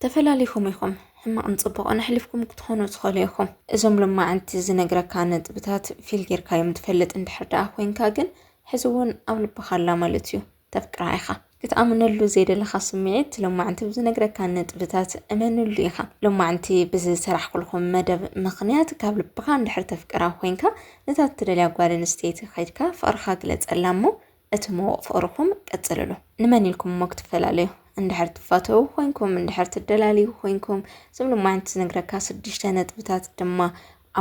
ተፈላሊኹም ኢኹም፣ ሕማቕን ጽቡቕን ኣሕሊፍኩም ክትኾኑ ትኽእሉ ኢኹም። እዞም ሎማዓንቲ ዝነግረካ ነጥብታት ፊል ጌርካዮም ትፈልጥ እንድሕር ደኣ ኮይንካ ግን፣ ሕዚ እውን ኣብ ልብኻ ኣላ ማለት እዩ። ተፍቅራ ኢኻ። ክትኣምነሉ ዘይደለኻ ስምዒት ሎማዓንቲ ብዝነግረካ ነጥብታት እመንሉ ኢኻ። ሎማዓንቲ ብዝሰራሕኩልኩም መደብ ምኽንያት ካብ ልብኻ እንድሕር ተፍቅራ ኮይንካ፣ ነታ እትደልያ ጓል ኣንስተይቲ ከይድካ ፍቕርኻ ግለጸላ እሞ፣ እቲ ምዉቕ ፍቕርኹም ቀጽልሉ። ንመን ኢልኩም እሞ ክትፈላለዩ? እንድሕር ትፋተዉ ኮይንኩም፣ እንድሕር ትደላልዩ ኮይንኩም፣ እዞም ሎማዓንቲ ዝነግረካ ሽዱሽተ ነጥብታት ድማ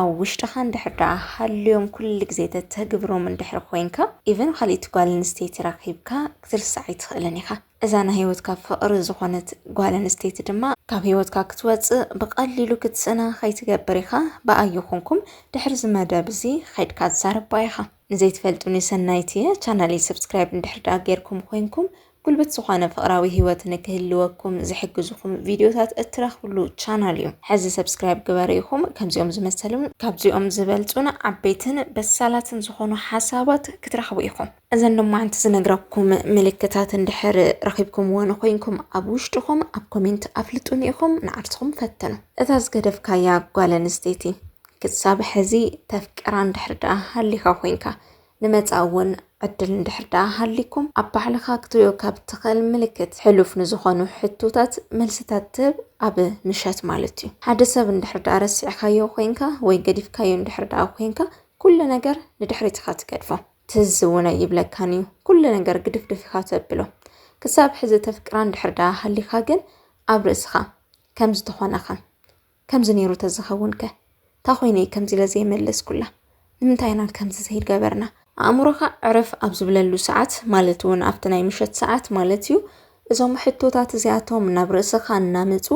ኣብ ውሽጥኻ እንድሕር ደኣ ሃልዮም፣ ኩሉ ግዜ ተተግብሮም እንድሕር ኮይንካ፣ ኢቨን ካልኣይቲ ጓል ኣንስተይቲ ረኺብካ ክትርስዓ ኣይትኽእልን ኢኻ። እዛ ናይ ህይወትካ ፍቕሪ ዝኾነት ጓል ኣንስተይቲ ድማ ካብ ህይወትካ ክትወጽእ ብቐሊሉ ክትስእና ከይትገብር ኢኻ። ብኣይ ይኹንኩም ድሕሪ እዚ መደብ እዚ ከይድካ ትዛረባ ኢኻ። ንዘይትፈልጡኒ ሰናይት እየ። ቻናለይ ሰብስክራይብ እንድሕር ደኣ ጌርኩም ኮይንኩም፣ ጉልበት ዝኾነ ፍቕራዊ ህይወት ንክህልወኩም ዝሕግዙኹም ቪድዮታት እትረኽብሉ ቻናል እዩ። ሕዚ ሰብስክራይብ ግበሩ ኢኹም። ከምዚኦም ዝመሰሉን ካብዚኦም ዝበልጹን ዓበይትን በሳላትን ዝኾኑ ሓሳባት ክትረኽቡ ኢኹም። እዘን ሎማዓንቲ ዝነግረኩም ምልክታት እንድሕር ረኺብኩምወን ኮይንኩም ኣብ ውሽጥኹም ኣብ ኮሜንት ኣፍልጡኒ ኢኹም፣ ንዓርስኹም ፈትኑ። እታ ዝገደፍካያ ጓል ኣንስተይቲ ክሳብ ሕዚ ተፍቅራ እንድሕር ደኣ ሃሊኻ ኮይንካ፣ ንመጻኢ እውን ዕድል እንድሕር ደኣ ሃሊኩም፣ ኣብ ባዕልኻ ክትሪኦ ካብ እትኽእል ምልክት፣ ሕሉፍ ንዝኾኑ ሕቶታት መልስታት ትህብ ኣብ ምሸት ማለት እዩ። ሓደ ሰብ እንድሕር ደኣ ረሲዕካዮ ኮይንካ ወይ ገዲፍካዮ እንድሕር ደኣ ኮይንካ፣ ኩሉ ነገር ንድሕሪት ኢኻ ትገድፎ። ትዝ እውን ኣይብለካን እዩ። ኩሉ ነገር ግድፍድፍ ኢኻ ተብሎ። ክሳብ ሕዚ ተፍቅራ እንድሕር ደኣ ሃሊኻ ግን ኣብ ርእስኻ ከምዚ ተኾነኸ፣ ከምዚ ነይሩ ተዝኸውንከ? እንታይ ኮይነ እየ ከምዚ ኢለ ዘይመለስኩላ? ንምንታይ ኢና ከምዚ ዘይገበርና? ኣእምሮኻ ዕረፍ ኣብ ዝብለሉ ሰዓት፣ ማለት እውን ኣብቲ ናይ ምሸት ሰዓት ማለት እዩ፣ እዞም ሕቶታት እዚኣቶም ናብ ርእስኻ እናመጹ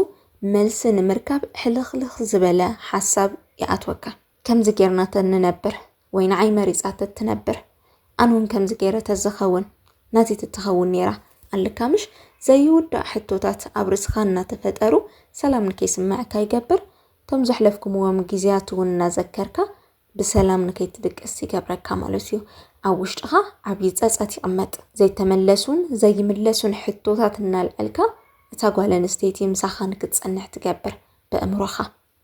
መልሲ ንምርካብ ሕልኽልኽ ዝበለ ሓሳብ ይኣትወካ። ከምዚ ጌርና ተንነብር ወይ ንዓይ መሪጻ ተትነብር፣ ኣነ እውን ከምዚ ገይረ ተዝኸውን፣ ናተይ ተትኸውን ነይራ። ኣለካ ምሽ? ዘይውዳእ ሕቶታት ኣብ ርእስኻ እናተፈጠሩ ሰላም ንከይስምዐካ ይገብር። እቶም ዘሕለፍኩምዎም ግዜያት እውን እናዘከርካ ብሰላም ንከይትድቅስ ይገብረካ ማለት እዩ። ኣብ ውሽጥኻ ዓብዪ ጸጸት ይቕመጥ። ዘይተመለሱን ዘይምለሱን ሕቶታት እናልዐልካ እታ ጓል ኣንስተይቲ ምሳኻ ንክትጸንሕ ትገብር ብእምሮኻ።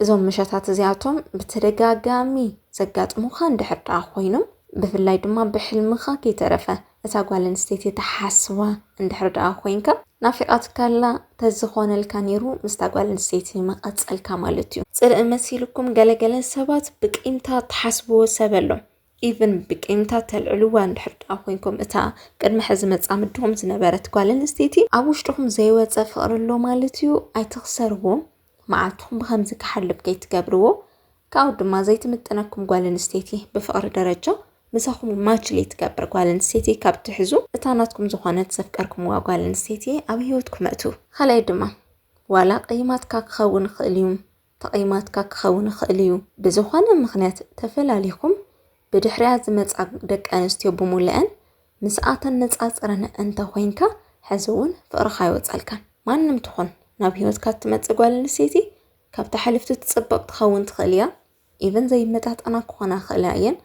እዞም ምሸታት እዚኣቶም ብተደጋጋሚ ዘጋጥሙኻ እንድሕር ደኣ ኮይኖም፣ ብፍላይ ድማ ብሕልምኻ ከይተረፈ እታ ጓል ኣንስተይቲ ትሓስባ እንድሕር ደኣ ኮይንካ፣ ናፊቓትካ ኣላ፣ ተዝኾነልካ ነይሩ ምስታ ጓል ኣንስተይቲ ምቐጸልካ ማለት እዩ። ጽልኢ መሲልኩም ገለገለ ሰባት ብቂምታ ትሓስብዎ ሰብ ኣሎ። ኢቭን ብቂምታ ተልዕልዋ እንድሕር ደኣ ኮይንኩም፣ እታ ቅድሚ ሕዚ መጻምድኹም ዝነበረት ጓል ኣንስተይቲ ኣብ ውሽጥኹም ዘይወጸ ፍቕሪ ኣሎ ማለት እዩ። ኣይትኽሰርዎ። መዓልትኹም ብኸምዚ ክሓልፍ ከይትገብርዎ። ካብኡ ድማ ዘይትምጥነኩም ጓል ኣንስተይቲ ብፍቕሪ ደረጃ ምሳኹም ማች ለይትገብር ጓል ኣንስተይቲ ካብ ትሕዙ፣ እታ ናትኩም ዝኾነት ዘፍቀርኩምዋ ጓል ኣንስተይቲ ኣብ ህይወትኩም እቱ። ካልኣይ ድማ ዋላ ቀይማትካ ክኸውን ይኽእል እዩ፣ ተቐይማትካ ክኸውን ይኽእል እዩ። ብዝኾነ ምኽንያት ተፈላሊኹም ብድሕሪኣ ዝመጻ ደቂ ኣንስትዮ ብምሉአን ምስኣ ተነጻጽረን እንተ ኮይንካ፣ ሕዚ እውን ፍቕርኻ ኣይወጸልካን። ማንም ትኹን ናብ ህይወትካ እትመጽእ ጓል ኣንስተይቲ ካብታ ሕልፍቲ ትጽበቕ ትኸውን ትኽእል እያ። ኢቨን ዘይመጣጠና ክኾና ይኽእላ እየን፣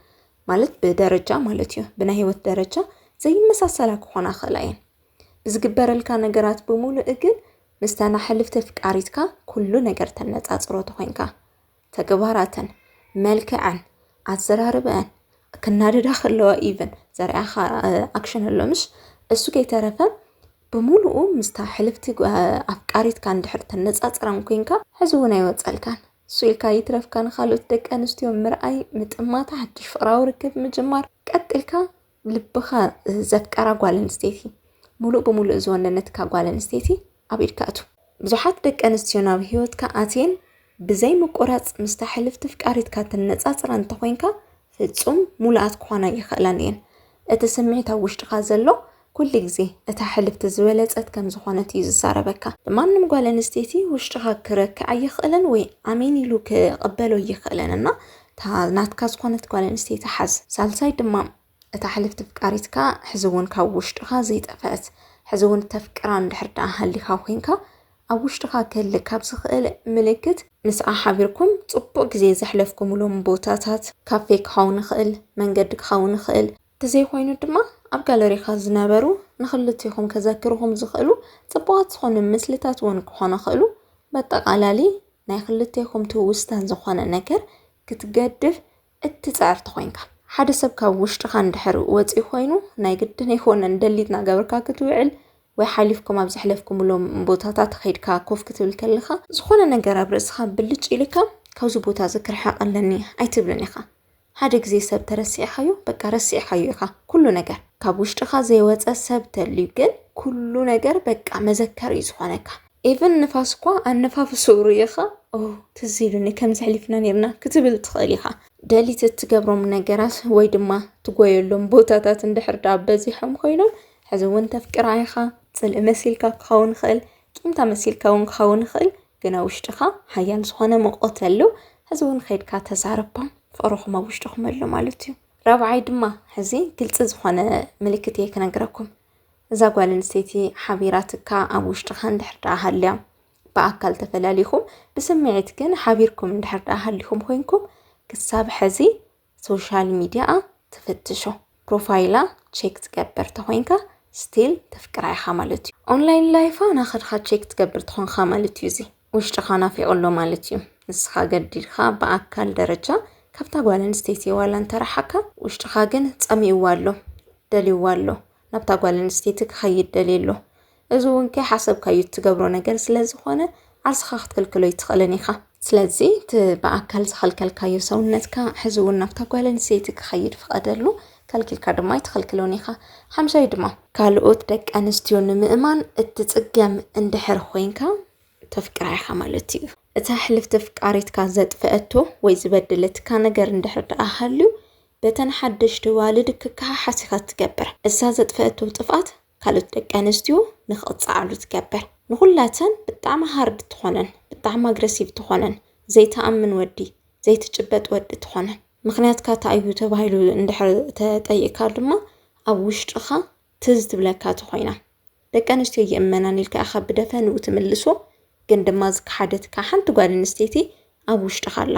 ማለት ብደረጃ ማለት እዩ፣ ብናይ ህይወት ደረጃ ዘይመሳሰላ ክኾና ይኽእላ እየን። ብዝግበረልካ ነገራት ብምሉእ ግን ምስታ ናይ ሕልፍቲ ኣፍቃሪትካ ኩሉ ነገር ተነጻጽሮ ተኾይንካ፣ ተግባራተን፣ መልክዐን፣ ኣዘራርበአን፣ ክናደዳ ከለዋ ኢቨን ዘርኣኻ ኣክሽን ኣሎ ምሽ፣ እሱ ከይተረፈ ብምሉኡ ምስታ ሕልፍቲ ጓ-፣ ኣፍቃሪትካ እንድሕር ተነጻጽራን ኮይንካ፣ ሕዚ እውን ኣይወጸልካን። እሱ ኢልካ ይትረፍካ ንኻልኦት ደቂ ኣንስትዮ ምርኣይ፣ ምጥማት፣ ሓድሽ ፍቕራዊ ርክብ ምጅማር፣ ቀጢልካ ልብኻ ዘፍቀራ ጓል ኣንስተይቲ፣ ሙሉእ ብሙሉእ ዝወነነትካ ጓል ኣንስተይቲ ኣብ ኢድካ እቱ። ብዙሓት ደቂ ኣንስትዮ ናብ ህይወትካ ኣትየን ብዘይ ምቁራጽ ምስታ ሕልፍቲ ኣፍቃሪትካ ትነጻጽራ እንተኾይንካ፣ ፍጹም ሙሉኣት ክኾና ይኽእላን እየን። እቲ ስምዒት ኣብ ውሽጥኻ ዘሎ ኩሉ ግዜ እታ ሕልፍቲ ዝበለጸት ከም ዝኾነት እዩ ዝዛረበካ። ንማንም ጓል ኣንስተይቲ ውሽጥኻ ክረክዕ ኣይኽእልን ወይ ኣሜን ኢሉ ክቕበሎ ኣይኽእልን እና፣ እታ ናትካ ዝኾነት ጓል ኣንስተይቲ ሓዝ። ሳልሳይ ድማ እታ ሕልፍቲ ኣፍቃሪትካ ሕዚ እውን ካብ ውሽጥኻ ዘይጠፍአት፣ ሕዚ እውን ተፍቅራ እንድሕር ደኣ ሃሊኻ ኮይንካ፣ ኣብ ውሽጥኻ ክህልእ ካብ ዝኽእል ምልክት ምስኣ ሓቢርኩም ጽቡቕ ግዜ ዘሕለፍኩምሎም ቦታታት፣ ካፌ ክኸውን ይኽእል፣ መንገዲ ክኸውን ይኽእል፣ እንተዘይኮይኑ ድማ ኣብ ጋለሪኻ ዝነበሩ ንኽልቲኹም ከዘክርኹም ዝኽእሉ ጽቡቓት ዝኾኑ ምስልታት እውን ክኾኑ ይኽእሉ። ኣጠቓላሊ ናይ ክልቴኹም ትውስታ ዝኾነ ነገር ክትገድፍ እትጽዕር ተኾይንካ፣ ሓደ ሰብ ካብ ውሽጥኻ እንድሕር ወጺኡ ኮይኑ፣ ናይ ግድን ኣይኮነን ደሊት እናገበርካ ክትውዕል ወይ ሓሊፍኩም ኣብ ዘሕለፍኩምሎም ቦታታት ከይድካ ኮፍ ክትብል ከለኻ፣ ዝኾነ ነገር ኣብ ርእስኻ ብልጭ ኢልካ፣ "ካብዚ ቦታ እዚ ክርሕቕ ኣለኒ" ኣይትብልን ኢኻ። ሓደ ግዜ ሰብ ተረሲዕካዮ፣ በቃ ረሲዕካዮ ኢኻ ኩሉ ነገር። ካብ ውሽጥኻ ዘይወጸ ሰብ ተልዩ ግን ኩሉ ነገር በቃ መዘከሪ እዩ ዝኾነካ። ኢቭን ንፋስ እኳ ኣነፋፍስኡ ርኢኻ፣ "ኦ፣ ትዝ ኢሉኒ፣ ከምዚ ኣሕሊፍና ነይርና" ክትብል ትኽእል ኢኻ። ደሊት እትገብሮም ነገራት ወይ ድማ ትጎየሎም ቦታታት እንድሕር ደኣ በዚሖም ኮይኖም፣ ሕዚ እውን ተፍቅራ ኢኻ፣ ጽልኢ መሲልካ ክኸውን ይኽእል፣ ቂምታ መሲልካ እውን ክኸውን ይኽእል፣ ግን ኣብ ውሽጥኻ ሓያል ዝኾነ ሙቐት ኣሎ። ሕዚ እውን ከይድካ ተዛረቦም፣ ፍቕርኹም ኣብ ውሽጥኹም ኣሎ ማለት እዩ። ራብዓይ ድማ፣ ሕዚ ግልጺ ዝኾነ ምልክት እየ ክነግረኩም። እዛ ጓል ኣንስተይቲ ሓቢራትካ ኣብ ውሽጥኻ እንድሕር ደኣ ሃልያ፣ ብኣካል ተፈላሊኹም፣ ብስምዒት ግን ሓቢርኩም እንድሕር ደኣ ሃሊኹም ኮይንኩም፣ ክሳብ ሕዚ ሶሻል ሚዲያኣ ትፍትሾ፣ ፕሮፋይላ ቼክ ትገብር ተኾይንካ፣ ስቲል ተፍቅራ ኢኻ ማለት እዩ። ኦንላይን ላይፋ ናኸድኻ ቼክ ትገብር ተኾንካ ማለት እዩ። እዚ ውሽጥኻ ናፊቑ ኣሎ ማለት እዩ። ንስኻ ገዲድካ ብኣካል ደረጃ ካብታ ጓል ኣንስተይቲ ዋላ እንተረሓካ፣ ውሽጥኻ ግን ጸሚእዋ ኣሎ፣ ደልይዋ ኣሎ፣ ናብታ ጓል ኣንስተይቲ ክኸይድ ደልዩ ኣሎ። እዚ እውን ከይሓሰብካዮ እትገብሮ ነገር ስለ ዝኾነ፣ ዓርስኻ ክትክልክሎ ኣይትኽእልን ኢኻ። ስለዚ እቲ ብኣካል ዝኸልከልካዮ ሰውነትካ ሕዚ እውን ናብታ ጓል ኣንስተይቲ ክኸይድ ፍቐደሉ፣ ከልኪልካ ድማ ኣይትኸልክሎን ኢኻ። ሓምሻይ ድማ፣ ካልኦት ደቂ ኣንስትዮ ንምእማን እትጽገም እንድሕር ኮይንካ፣ ተፍቅራ ኢኻ ማለት እዩ። እታ ሕልፍቲ ፍቃሪትካ ዘጥፈአቶ ወይ ዝበደለትካ ነገር እንድሕር ደኣ ሃልዩ፣ በተን ሓደሽቲ ዋልድ ክከሓሓስ ኢኻ ትገብር። እሳ ዘጥፈአቶ ጥፍኣት ካልኦት ደቂ ኣንስትዮ ንኽቕጽዓሉ ትገብር። ንኹላተን ብጣዕሚ ሃርድ ትኾነን፣ ብጣዕሚ ኣግረሲቭ ትኾነን፣ ዘይተኣምን ወዲ፣ ዘይትጭበጥ ወዲ ትኾነን። ምኽንያትካ እንታይ እዩ ተባሂሉ እንድሕር ተጠይቅካ ድማ፣ ኣብ ውሽጥኻ ትዝ ትብለካ ተኾይና። ደቂ ኣንስትዮ ይእመናን ኢልካ ኢኻ ብደፈንኡ ትምልሶ፣ ግን ድማ ዝከሓደትካ ሓንቲ ጓል ኣንስተይቲ ኣብ ውሽጥኻ ኣላ።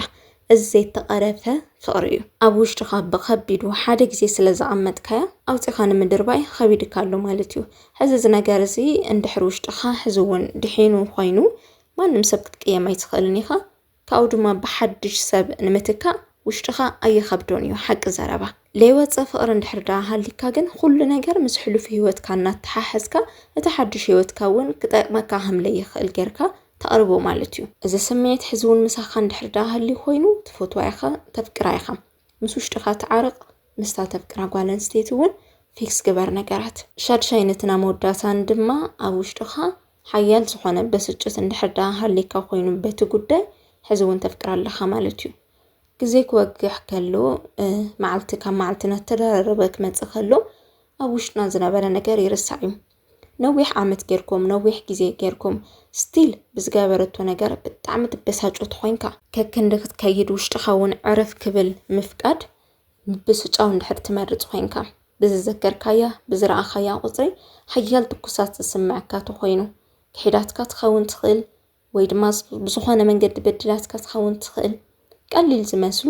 እዚ ዘይተቐረፈ ፍቕሪ እዩ። ኣብ ውሽጥኻ ብኸቢዱ ሓደ ግዜ ስለ ዘቐመጥካያ፣ ኣውጺኻ ንምድርባይ ኸቢድካ ኣሎ ማለት እዩ። ሕዚ እዚ ነገር እዚ እንድሕር ውሽጥኻ ሕዚ እውን ድሒኑ ኾይኑ፣ ማንም ሰብ ክትቅየም ኣይትኽእልን ኢኻ። ካብኡ ድማ ብሓድሽ ሰብ ንምትካእ ውሽጥኻ ኣይኸብዶን እዩ፣ ሓቂ ዘረባ። ለይወፀ ፍቕሪ እንድሕር ደኣ ሃሊካ ግን፣ ኩሉ ነገር ምስ ሕሉፍ ህይወትካ እናተሓሓዝካ፣ እቲ ሓድሽ ህይወትካ እውን ክጠቅመካ ከም ለይኽእል ጌርካ ተቕርቦ ማለት እዩ። እዚ ስምዒት ሕዚ እውን ምሳኻ እንድሕር ደኣ ሃልዩ ኮይኑ፣ ትፈትዋ ኢኻ፣ ተፍቅራ ኢኻ። ምስ ውሽጥኻ ተዓረቕ፣ ምስታ ተፍቅራ ጓል ኣንስተይቲ እውን ፊክስ ግበር ነገራት። ሻድሻይ ነትና መወዳእታን ድማ ኣብ ውሽጥኻ ሓያል ዝኾነ ብስጭት እንድሕር ደኣ ሃሊካ ኮይኑ በቲ ጉዳይ፣ ሕዚ እውን ተፍቅራ ኣለኻ ማለት እዩ። ግዜ ክወግሕ ከሎ፣ እ፣ መዓልቲ ካብ መዓልቲ እናተደራረበ ክመጽእ ከሎ፣ ኣብ ውሽጥና ዝነበረ ነገር ይርሳዕ እዩ። ነዊሕ ዓመት ጌርኩም፣ ነዊሕ ግዜ ጌርኩም፣ ስቲል ብዝገበረቶ ነገር ብጣዕሚ ትበሳጮ ተኾይንካ፣ ከክንዲ ክትከይድ ውሽጥኻ እውን ዕርፍ ክብል ምፍቃድ፣ ምብስጫው እንድሕር ትመርጽ ኮይንካ፣ ብዝዘከርካያ፣ ብዝረኣኻያ ቁጽሪ ሓያል ትኩሳት ዝስምዐካ ተኾይኑ፣ ክሒዳትካ ትኸውን ትኽእል፣ ወይ ድማ ዝ-፣ ብዝኾነ መንገዲ በዲላትካ ትኸውን ትኽእል። ቀሊል ዝመስሉ፣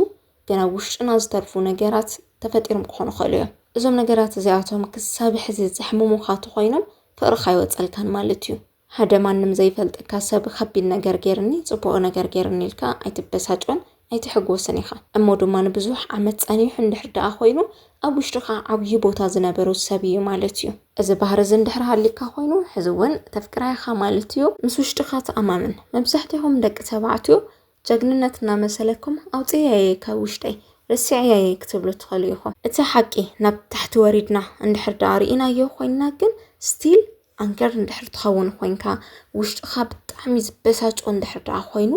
ግን ኣብ ውሽጥና ዝተርፉ ነገራት ተፈጢሮም ክኾኑ ይኽእሉ እዮም። እዞም ነገራት እዚኣቶም ክሳብ ሕዚ ዘሕምሙኻ ተኾይኖም፣ ፍቕርኻ ኣይወጸልካን ማለት እዩ። ሓደ ማንም ዘይፈልጠካ ሰብ ከቢድ ነገር ገይርኒ፣ ጽቡቕ ነገር ገይርኒ ኢልካ ኣይትበሳጮን ኣይትሕጎስን ኢኻ። እሞ ድማ ንብዙሕ ዓመት ጸኒሑ እንድሕር ደኣ ኮይኑ፣ ኣብ ውሽጥኻ ዓብዪ ቦታ ዝነበሮ ሰብ እዩ ማለት እዩ። እዚ ባህሪ እዚ እንድሕር ሃሊካ ኮይኑ፣ ሕዚ እውን ተፍቅራ ኢኻ ማለት እዩ። ምስ ውሽጥኻ ተኣማመን። መብዛሕትኹም ደቂ ተባዕትዮ ጀግንነት እናመሰለኩም፣ "ኣውፅያየ ካብ ውሽጠይ፣ ረሲዐያየ" ክትብሉ ትኽእሉ ኢኹም። እቲ ሓቂ ናብ ታሕቲ ወሪድና እንድሕር ደኣ ርኢናዮ ኮይንና ግን፣ ስቲል ኣንገር እንድሕር ትኸውን ኮይንካ፣ ውሽጥኻ ብጣዕሚ ዝበሳጮ እንድሕር ደኣ ኮይኑ፣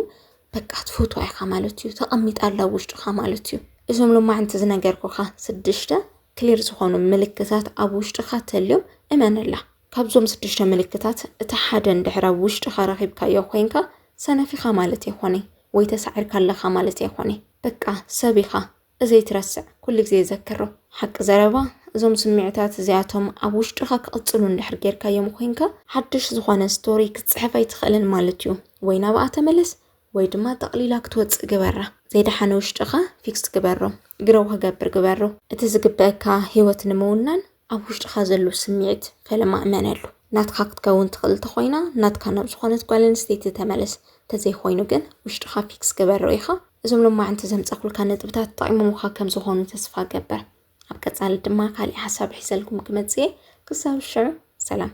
በቃ ትፈትዋ ኢኻ ማለት እዩ። ተቐሚጣ ኣላ ውሽጥኻ ማለት እዩ። እዞም ሎማዕንቲ ዝነገርኩኻ ስድሽተ ክሊር ዝኾኑ ምልክታት ኣብ ውሽጥኻ ተልዮም እመነላ። ካብዞም ስድሽተ ምልክታት እቲ ሓደ እንድሕር ኣብ ውሽጥኻ ረኺብካዮ ኮይንካ፣ ሰነፍ ኢኻ ማለት ኣይኮነይ፣ ወይ ተሳዒርካ ኣለኻ ማለት ኣይኮነይ። በቃ ሰብ ኢኻ፣ እዚ ኣይትረስዕ፣ ኩሉ ግዜ ዘክሮ። ሓቂ ዘረባ፣ እዞም ስምዒታት እዚኣቶም ኣብ ውሽጥኻ ክቕጽሉ እንድሕር ጌርካዮም ኮይንካ፣ ሓድሽ ዝኾነ ስቶሪ ክትጽሕፍ ኣይትኽእልን ማለት እዩ። ወይ ናብኣ ተመለስ፣ ወይ ድማ ጠቕሊላ ክትወጽእ ግበራ። ዘይደሓነ ውሽጥኻ ፊክስ ግበሮ፣ ግረው ክገብር ግበሮ። እቲ ዝግበአካ ህይወት ንምውናን ኣብ ውሽጥኻ ዘሎ ስምዒት ፈለማ እመነሉ። ናትካ ክትከውን ትኽእል እንተኾይና ናትካ ናብ ዝኾነት ጓል ኣንስተይቲ ተመለስ። እንተዘይኮይኑ ግን ውሽጥኻ ፊክስ ግበሮ ኢኻ። እዞም ሎማዕንቲ ዘምጻኹልካ ነጥብታት ጠቒሞምኻ ከም ዝኾኑ ተስፋ እገብር። ኣብ ቀጻሊ ድማ ካሊእ ሓሳብ ሒዘልኩም ክመጽእ እየ። ክሳብ ሽዑ ሰላም።